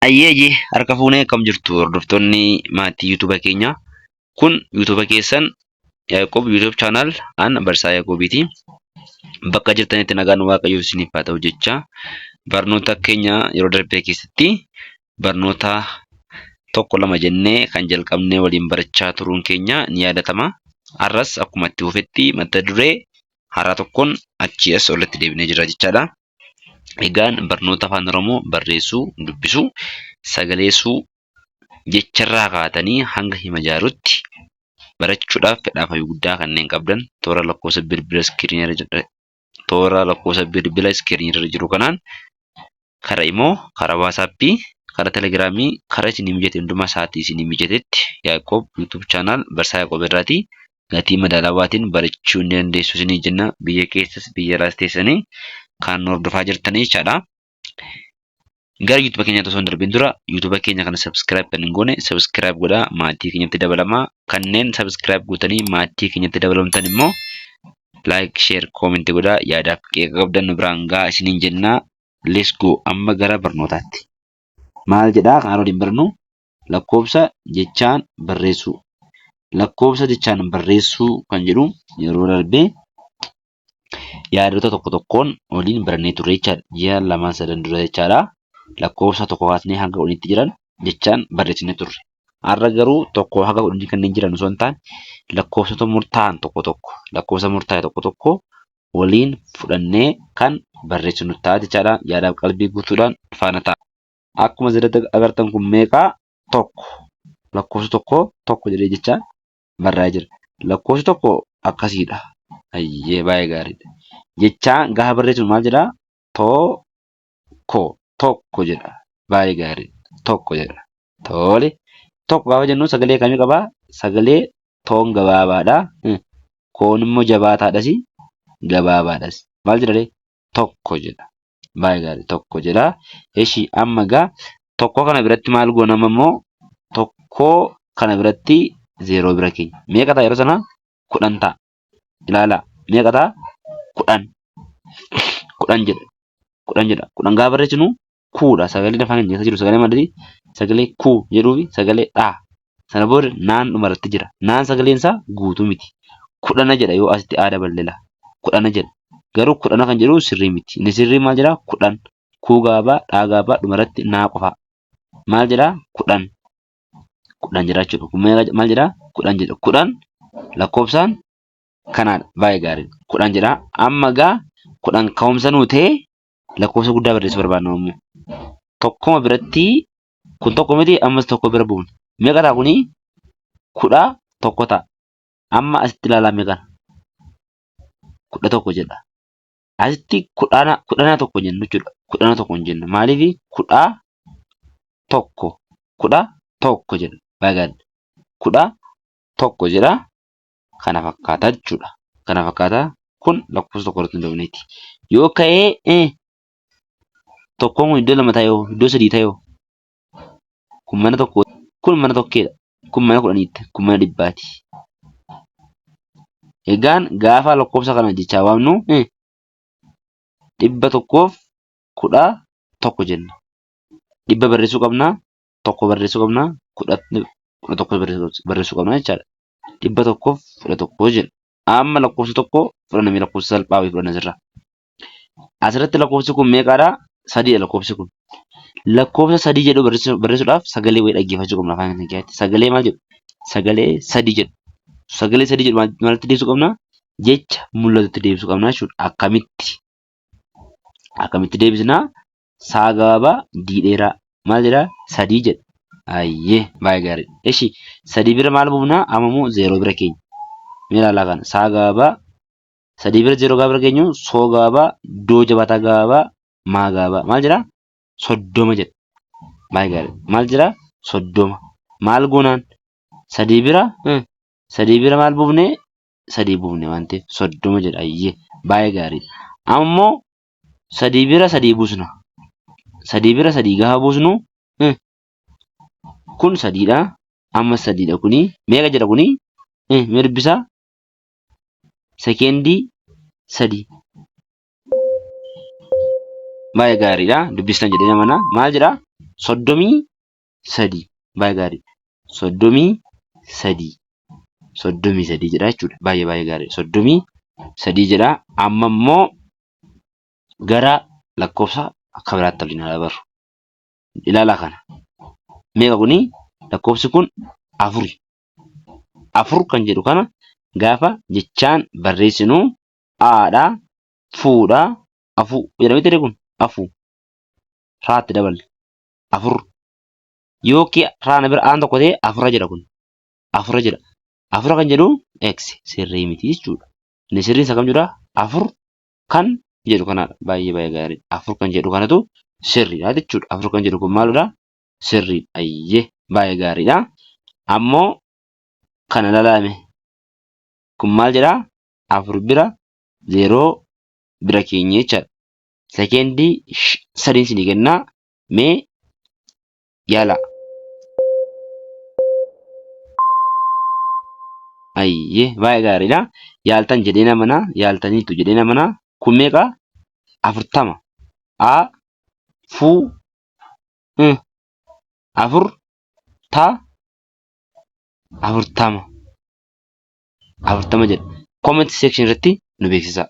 Ayyeeyyee harka fuunee akkam jirtu hordoftoonni maatii yuutuuba keenyaa. Kun yuutuuba keessan Yaaqoob YouTube channel an Barsiisaa Yaaqoobiiti. Bakka jirtanitti nagaan Waaqayyoo isiniif haa ta'u jecha barnoota keenya yeroo darbe keessatti barnoota tokko lama jennee kan jalqabnee waliin barachaa turuun keenya ni yaadatama. Har'as akkuma itti fufetti mata duree haaraa tokkoon achii as walitti deebinee jirra jechaadha. Egaan barnoota Afaan Oromoo barreessuu, dubbisuu, sagaleessuu jecharraa kaatanii hanga hima ijaaruutti barachuudhaaf fedhaaf hawwii guddaa kanneen qabdan toora lakkoofsa bilbila iskiriinii toora lakkoofsa bilbila iskiriinii irra jiru kanaan karaa imoo, karaa waasaappii, karaa telegiraamii, karaa isinii mijate hundumaa sa'aatii isinii mijatetti Yaaqoob YouTube channel Barsaa Yaaqoob irraatii gatii madaalawaatiin barachuu ni dandeessu isinii jenna. Biyya keessas biyya alaas teessanii kan nu hordofaa jirtanii jechaadha. Gara YouTube keenyaatti osoo hin darbin dura YouTube keenya kana subscribe kan hin goone subscribe godhaa maatii keenyatti dabalamaa. Kanneen subscribe gootanii maatii keenyatti dabalamtan immoo like, share, comment godhaa yaadaaf qeeqa qabdan nu biraan gahaa isiniin jenna. Let's go amma gara barnootaatti. Maal jedhaa kan waliin barannu lakkoofsa jechaan barreessuu. Lakkoofsa jechaan barreessuu kan jedhu yeroo darbe yaadota tokko tokkoon waliin barannee turre jechaadha. Ji'a lamaan sadan dura jechaadha. Lakkoofsa tokko kaasnee hanga kudhaniitti jiran jechaan barreessinee turre. Har'a garuu tokko haga kudhanii kanneen jiran osoo hin taane lakkoofsota murtaa'an tokko tokko lakkoofsa murtaa'e tokko tokko waliin fudhannee kan barreessinu ta'a jechaadha. Yaadaaf qalbii guutuudhaan faana ta'a. Akkuma asirratti agartan kun meeqa? Tokko. Lakkoofsa tokko tokko jedhee jecha barraa'ee jira. Lakkoofsi tokko akkasiidha. Hayyee baay'ee gaariidha. Jechaan gaafa barreessinu maal jedhaa? Tokko tokko jedha. Baay'ee gaariidha. Tokko jedha. Tole. Tokko gaafa jennu sagalee akkamii qabaa? Sagalee toon gabaabaadha. Koon immoo jabaataadhas gabaabaadhas. Maal jedha ree? Tokko jedha. Baay'ee gaarii tokko jedha. Eshi amma egaa tokko kana biratti maal goona amma immoo tokko kana biratti zeeroo bira keenya. Meeqa ta'a yeroo sana? 10 ta'a. Ilaalaa meeqa ta'a? 10. 10 jedha. 10 jedha. 10 gaafa barreessinu kuudha. Sagaleen afaan keenya keessa jiru sagalee maaliiti? Sagalee ku jedhuu fi sagalee dha. Sana booda naan dhumarratti jira. Naan sagaleen isaa guutuu miti. Kudhana jedha yoo asitti a daballe laa. Kudhana jedha. Garuu kudhana kan jedhu sirrii miti. Inni sirrii maal jedhaa? 10. Kuu gaabaa, dhaa gaabaa dhumarratti naa qofaa. Maal jedhaa? 10. 10 jedha jechuudha. Kun maal jedhaa? 10 jedha. 10 lakkoofsaan kanaadha. Baay'ee gaariidha. 10 jedha. Amma gaa 10 ka'umsa nuu ta'e lakkoofsa guddaa barreessuu barbaadna ammoo. Tokkoma biratti kun tokko miti ammas tokko bira buufna. Meeqa ta'a kuni? 11 ta'a. Amma asitti ilaalaa meeqa? 11 jedha. Asitti kudhana kudhana tokko jennu jechuudha. Kudhana tokko hin jennu. Maaliif 11 11 jedha. Baay'ee 11 jedha. Kana fakkaata jechuudha. Kana fakkaata kun lakkoofsa tokko irratti hundoofneeti. Yoo ka'ee tokkoon kun iddoo lama ta'e hoo iddoo sadii ta'e hoo kun mana tokko kun mana tokkeedha. Kun mana kudhaniitti kun mana dhibbaati. Egaan gaafa lakkoofsa kana jechaa waamnu 111 jenna. Dhibba barreessuu qabna, tokko barreessuu qabna, 11 barreessuu qabna jechaadha. 111 jenna. Amma lakkoofsa tokko fudhanname lakkoofsa salphaa wayii fudhanna asirraa. Asirratti lakkoofsi kun meeqaadha? Sadiidha lakkoofsi kun. Lakkoofsa sadii jedhu barreessuudhaaf sagalee wayii dhaggeeffachuu qabna afaan keenya keessatti. Sagalee maal jedhu? Sagalee sadii jedhu. Sagalee sadii jedhu maalitti deebisuu qabna? Jecha mul'atutti deebisuu qabna jechuudha. Akkamitti? Akkamitti deebisnaa? Saa gabaabaa dii dheeraa. Maal jedhaa? Sadii jedha. Ayyee baay'ee gaariidha. Eshi sadii bira maal buufnaa? Amma immoo zeeroo bira keenya. Mee ilaalaa kana. Saa gabaabaa sadii bira zeeroo gaafa bira keenyu soo gabaabaa doo jabaataa gabaabaa maa gabaabaa. Maal jedhaa? 30 jedha. Baay'ee gaariidha. Maal jedhaa? 30. Maal goonaan? Sadii bira sadii bira maal buufnee? Sadii buufne waan ta'eef 30 jedha. Ayyee baay'ee gaariidha. Amma immoo sadii bira sadii buusna. Sadii bira sadii gaafa buusnu kun sadiidha. Amma sadiidha kuni. Meeqa jedha kuni? Mee dubbisaa? Sekeendii sadii. Baay'ee gaariidha. Dubbistan jedhee namana. Maal jedha? 33. Baay'ee gaarii. 33. 33 jedha jechuudha. Baay'ee baay'ee gaarii. 33 jedha. Amma immoo gara lakkoofsa akka biraatti waliin haa dabarru. Ilaalaa kana. Meeqa kuni? Lakkoofsi kun afuri. Afur kan jedhu kana gaafa jechaan barreessinu aadha, fuudha, afuu jedhamee ture kun afuu. Raatti daballe. Afur. Yoo raana bira aan tokko ta'e afura jedha kun. Afura jedha. Afura kan jedhu x sirrii miti jechuudha. Inni sirriin isa kam jedha? Afur kan jedhu kanaadha. Baay'ee baay'ee gaariidha. Afur kan jedhu kanatu sirriidha jechuudha. Afur kan jedhu kun maalidha? Sirriidha. Ayyee baay'ee gaariidha. Ammoo kana ilaalame. Kun maal jedhaa? Afur bira zeeroo bira keenya jechaadha. Sekeendii sadiin isinii kennaa mee yaalaa. Ayyee baay'ee gaariidha. Yaaltan jedhee namana yaaltaniitu jedhee namana kun meeqa? 40. A fu afur ta 40. 40 jedha. Comment section irratti nu beeksisaa.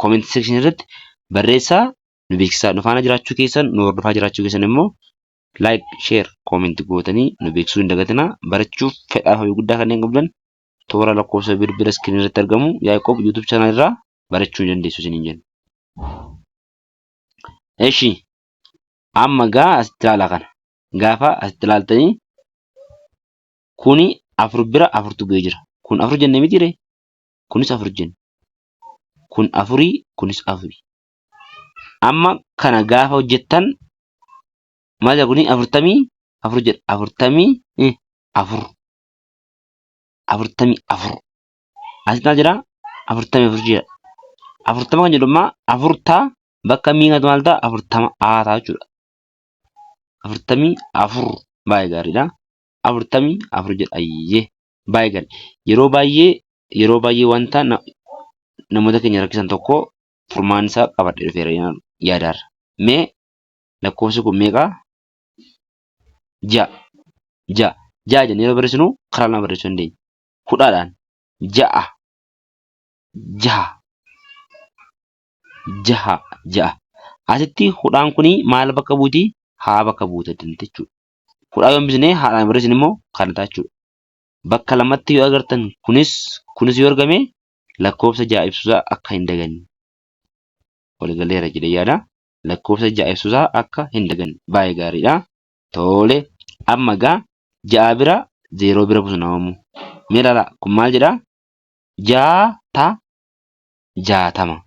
Comment section irratti barreessaa nu beeksisaa. Nu faana jiraachuu keessan nu hordofaa jiraachuu keessan immoo like, share, comment gootanii nu beeksisuu hin dagatinaa. Barachuuf fedhaa fi guddaa kanneen qabdan toora lakkoofsa bilbila iskiriinii irratti argamu Yaaqoob YouTube channel irraa barachuu ni dandeessu isiniin jenna. Eshi amma gaa asitti ilaalaa kana. Gaafa asitti ilaaltanii kuni afur bira afurtu bu'ee jira. Kun afur jennee miti ree? Kunis afur jenne. Kun afurii kunis afuri. Amma kana gaafa hojjettan maal jedha kuni 44 jedha. 44. 44. Asitti maal jedha? 44 jedha. 40 kan jedhu immoo afur ta'a bakka miinatu maal ta'a? 40 aa ta'a jechuudha. 44 baay'ee gaariidha. 44 jedha ayyee baay'ee gaarii. Yeroo baay'ee yeroo baay'ee wanta namoota keenya rakkisan tokko furmaanni isaa qabadhee dhufeera yaadaarra. Mee lakkoofsi kun meeqa? Ja'a. Ja'a. Ja'a jennee yeroo barreessinu karaa lama barreessuu dandeenya. Hudhaadhaan ja'a. Jaha. Jaha. Ja'a. Asitti hudhaan kun maal bakka buuti? Haa bakka buute jechuudha. Hudhaa yoo hambisne haadhaan barreessine immoo kana ta'a jechuudha. Bakka lamatti yoo agartan kunis kunis yoo argame lakkoofsa ja'a ibsuusaa akka hin daganne. Waligaleera jedhee yaada. Lakkoofsa ja'a ibsuusaa akka hin daganne. Baay'ee gaariidha. Tole amma egaa ja'a bira zeeroo bira buusna ammoo. Mee ilaalaa kun maal jedhaa? Jaata 60.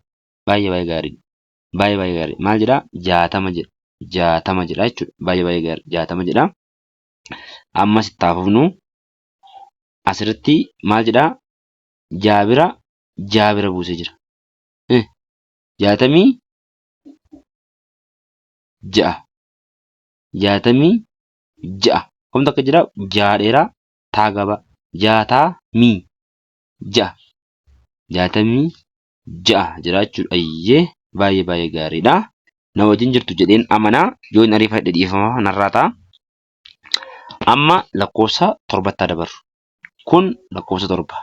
Baay'ee baay'ee gaariidha. Baay'ee baay'ee gaarii. Maal jedhaa? 60 jedha. 60 jedha jechuudha. Baay'ee baay'ee gaarii. 60 jedha. Ammas itti haa fufnu. Asirratti maal jedhaa? Ja'a bira ja'a bira buusee jira. 66. 66. Kamtu akka jira? Ja'a dheeraa taa gabaa. 66. 66 jira jechuudha. Ayyee baay'ee baay'ee gaariidha. Na wajjin jirtu jedheen amanaa. Yoo hin ariifadhe dhiifama narraa ta'a. Amma lakkoofsa torbatti haa dabarru. Kun lakkoofsa torba.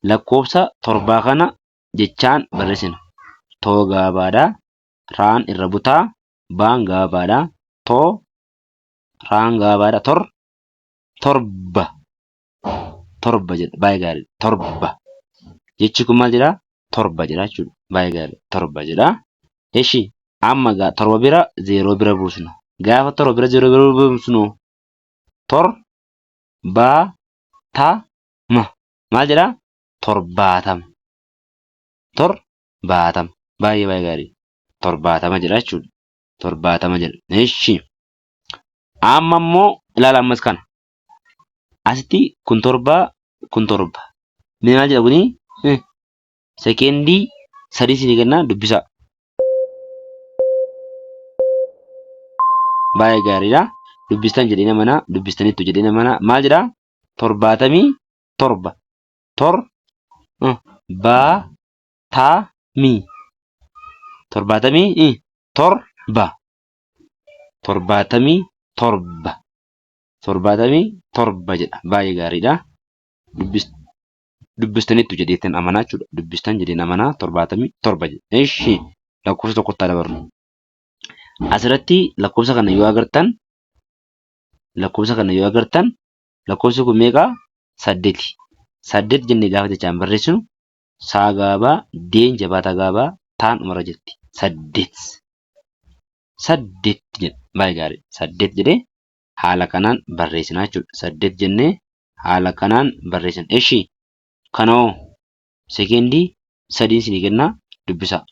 Lakkoofsa torbaa kana jechaan barreessina. Too gabaabaadha. Raan irra butaa. Baan gabaabaadha. Too raan gabaabaadha. Tor torba. Torba jedha. Baay'ee gaariidha. Torba. Jechi kun maal jedhaa? Torba jedha jechuudha. Baay'ee gaariidha. Torba jedha. Eshi amma gaa torba bira zeeroo bira buusna. Gaafa torba bira zeeroo bira buusnu tor ba ta ma maal jedhaa? 70. 70. Baay'ee baay'ee gaarii. 70 jedha jechuudha. 70 jedha. Eshi amma immoo ilaala ammas kana. Asitti kun torba kun torba. Mee maal jedha kuni? Sekeendii sadii isinii kennaa dubbisaa. Baay'ee gaariidha. Dubbistan jedhee namana dubbistaniittu jedhee namana maal jedhaa? 77. Tor ba ta mi 77. 7. 77 jedha. Baay'ee gaariidha. Dubbistaniittu jedheetan amanaa jechuudha. Dubbistan jedheen amanaa 77 jedha. Eshi lakkoofsa tokkotti haa dabarru. Asirratti lakkoofsa kana yoo agartan lakkoofsa kana yoo agartan lakkoofsi kun meeqa? Saddeeti. Saddeet jennee gaafa jechaan barreessinu saa gaabaa deen jabaataa gaabaa taan dhumarra jirti. Saddeet. Saddeet jedha. Baay'ee gaarii. Saddeet jedhee haala kanaan barreessina jechuudha. Saddeet jennee haala kanaan barreessina. Eshi kanoo sekeendii sadiin isinii kennaa dubbisaa.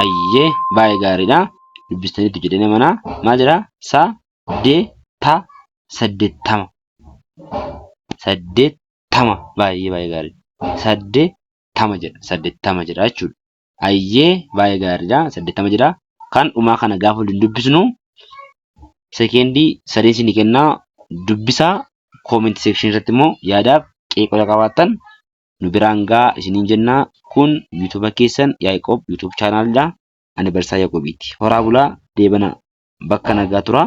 Ayyee baay'ee gaariidha. Dubbistaniitu jedhee namanaa maal jedhaa? Sa de ta 80. 80 baay'ee baay'ee gaariidha. 80 jedha. 80 jedha jechuudha. Ayyee baay'ee gaariidha. 80 jedha. Kan dhumaa kana gaafa waliin dubbisnu sekeendii sadiin isinii kennaa dubbisaa comment section irratti immoo yaadaaf qeeqa yoo qabaattan nu biraan gahaa isiniin jenna. Kun yuutuuba keessan Yaaqoob YouTube channelidha. Ani Barsiisaa Yaaqoobiiti. Horaa bulaa deebana bakka nagaa turaa.